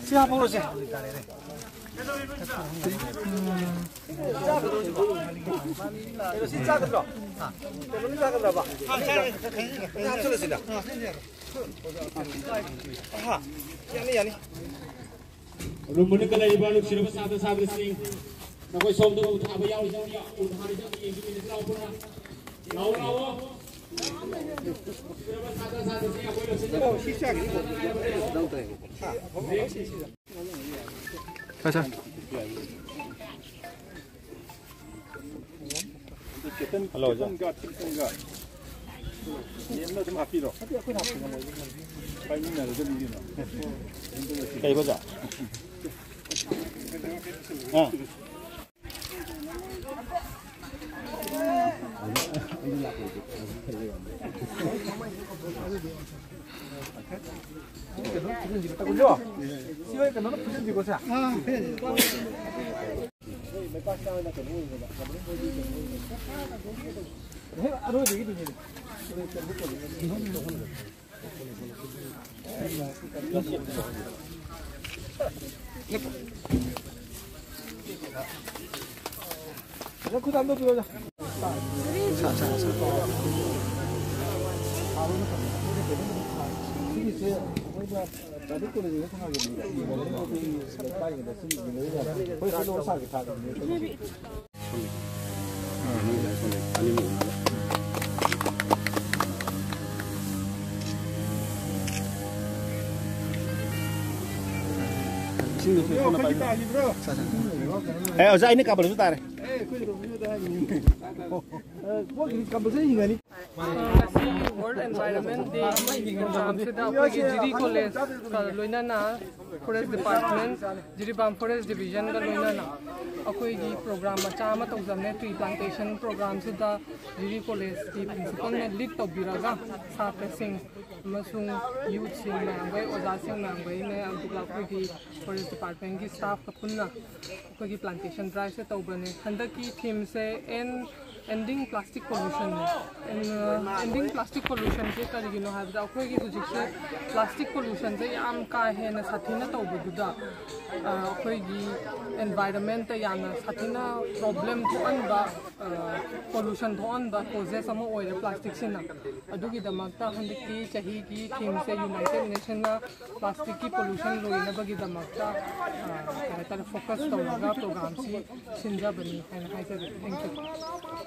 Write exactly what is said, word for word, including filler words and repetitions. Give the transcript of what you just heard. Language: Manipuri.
ꯁꯤ ꯍꯥꯞꯍꯧꯔꯁꯦ꯫ ꯀꯩꯅꯣ, ꯁꯤ ꯆꯥꯒꯗ꯭ꯔꯣ? ꯀꯩꯅꯣꯅꯤ ꯆꯥꯒꯗ꯭ꯔꯕ? ꯍꯥꯞꯆꯜꯂꯁꯤꯗ꯫ ꯑꯍꯥ, ꯌꯥꯅꯤ, ꯌꯥꯅꯤ꯫ ꯔꯨꯝ ꯃꯅꯨꯡꯗ ꯂꯩꯔꯤꯕ ꯅꯨꯡꯁꯤꯔꯕ ꯁꯥꯇ꯭ꯔ ꯁꯥꯇ꯭ꯔꯤꯁꯤꯡ, ꯅꯈꯣꯏ ꯁꯣꯝꯗ ꯎ ꯊꯥꯕ ꯌꯥꯎꯔꯤꯁꯤꯡ, ꯎ ꯊꯥꯔꯤꯁꯤꯡ ꯌꯦꯡꯕꯤꯃꯤꯟꯅꯁꯤ ꯂꯥꯎ ꯄꯨꯟꯅ꯫ ꯂꯥꯎ, ꯂꯥꯎ꯫ ꯅꯨꯡꯁꯤꯔꯕ ꯁꯥꯇ꯭ꯔ ꯁꯥꯇ꯭ꯔꯤꯁꯤꯡ, ꯑꯩꯈꯣꯏ ꯂꯧꯁꯤꯟꯖꯕ ꯁꯥꯔ, ꯁꯥꯔ꯫ ꯍꯜꯂꯣ, ꯑꯣꯖꯥ꯫ ꯌꯦꯟꯗꯣ ꯑꯗꯨꯝ ꯍꯥꯞꯄꯤꯔꯣ꯫ ꯄꯥꯏꯃꯤꯟꯅꯔꯒ ꯑꯗꯨꯝ ꯌꯦꯡꯉꯣ꯫ ꯀꯩꯕ, ꯑꯣꯖꯥ? ꯑꯥ꯫ ꯁꯤ ꯍꯣꯏ ꯀꯩꯅꯣꯅ ꯐꯨꯖꯤꯟꯁꯤꯀꯣ, ꯁꯦ꯫ ꯍꯦꯛ ꯑꯔꯣꯏꯕꯒꯤꯗꯨꯅꯤꯅꯦ꯫ ꯁꯤꯒꯤꯁꯦ ꯑꯩꯈꯣꯏꯅ ꯄ꯭ꯔꯥꯏꯚꯦꯠ ꯀꯣꯂꯦꯖꯇ ꯊꯥꯈꯤꯕꯅꯦ꯫ ꯂꯩꯀꯥꯏꯒꯤꯗ ꯁꯤꯒꯤ ꯂꯩꯔꯒ ꯑꯩꯈꯣꯏ ꯁꯤ ꯂꯧꯔ ꯁꯥꯒꯦ ꯊꯥꯈꯤꯕꯅꯦ꯫ ꯑꯦ, ꯑꯣꯖꯥ, ꯑꯩꯅ ꯀꯥꯕꯜꯁꯨ ꯇꯥꯔꯦ꯫ ꯉꯁꯤ World Environment Day ꯄ꯭ꯔꯣꯒ꯭ꯔꯥꯝꯁꯤꯗ ꯑꯩꯈꯣꯏꯒꯤ ꯖꯤꯔꯤ ꯀꯣꯂꯦꯖꯀ ꯂꯣꯏꯅꯅ ꯐꯣꯔꯦꯁ ꯗꯤꯄꯥꯔꯠꯃꯦꯟ, ꯖꯤꯔꯤꯕꯥꯝ ꯐꯣꯔꯦꯁ ꯗꯤꯕꯤꯖꯟꯒ ꯂꯣꯏꯅꯅ ꯑꯩꯈꯣꯏꯒꯤ ꯄ꯭ꯔꯣꯒ꯭ꯔꯥꯝ ꯃꯆꯥ ꯑꯃ ꯇꯧꯖꯕꯅꯦ꯫ ꯇ꯭ꯔꯤ ꯄ꯭ꯂꯥꯟꯇꯦꯁꯟ ꯄ꯭ꯔꯣꯒ꯭ꯔꯥꯝꯁꯤꯗ ꯖꯤꯔꯤ ꯀꯣꯂꯦꯖꯀꯤ ꯄ꯭ꯔꯤꯟꯁꯤꯄꯜꯅ ꯂꯤꯗ ꯇꯧꯕꯤꯔꯒ ꯁꯥꯇ꯭ꯔꯁꯤꯡ ꯑꯃꯁꯨꯡ ꯌꯨꯠꯁꯤꯡ ꯃꯌꯥꯝꯈꯩ, ꯑꯣꯖꯥꯁꯤꯡ ꯃꯌꯥꯝꯈꯩꯅꯦ, ꯑꯗꯨꯒ ꯑꯩꯈꯣꯏꯒꯤ ꯐꯣꯔꯦꯁ ꯗꯤꯄꯥꯔꯠꯃꯦꯟꯒꯤ ꯁ꯭ꯇꯥꯐꯀ ꯄꯨꯟꯅ ꯑꯩꯈꯣꯏꯒꯤ ꯄ꯭ꯂꯥꯟꯇꯦꯁꯟ ꯗ꯭ꯔꯥꯏꯚꯁꯦ ꯇꯧꯕꯅꯦ꯫ ꯍꯟꯗꯛꯀꯤ ꯊꯤꯝꯁꯦ End Ending plastic pollution. Ending plastic pollution ꯁꯦ ꯀꯔꯤꯒꯤꯅꯣ ꯍꯥꯏꯕꯗ, ꯑꯩꯈꯣꯏꯒꯤ ꯍꯧꯖꯤꯛꯁꯦ plastic pollution ꯁꯦ ꯌꯥꯝ ꯀꯥ ꯍꯦꯟꯅ ꯁꯥꯊꯤꯅ ꯇꯧꯕꯗꯨꯗ, ꯑ, ꯑꯩꯈꯣꯏꯒꯤ environment ꯇ ꯌꯥꯝꯅ ꯁꯥꯊꯤꯅ problem ꯊꯣꯛꯍꯟꯕ, pollution ꯊꯣꯛꯍꯟꯕ causes ꯑꯃ ꯑꯣꯏꯔꯦ plastic ꯁꯤꯅ꯫ ꯑꯗꯨꯒꯤꯗꯃꯛꯇ ꯍꯟꯗꯛꯀꯤ ꯆꯍꯤꯒꯤ theme ꯁꯦ United Nation ꯅ plastic ꯀꯤ pollution ꯂꯣꯏꯅꯕꯒꯤꯗꯃꯛꯇ, ꯑ, ꯀꯩ ꯍꯥꯏꯇꯥꯔꯦ, focus ꯇꯧꯔꯒ program ꯁꯤ ꯁꯤꯟꯖꯕꯅꯤ ꯍꯥꯏꯅ ꯍꯥꯏꯖꯒꯦ꯫ Thank you꯫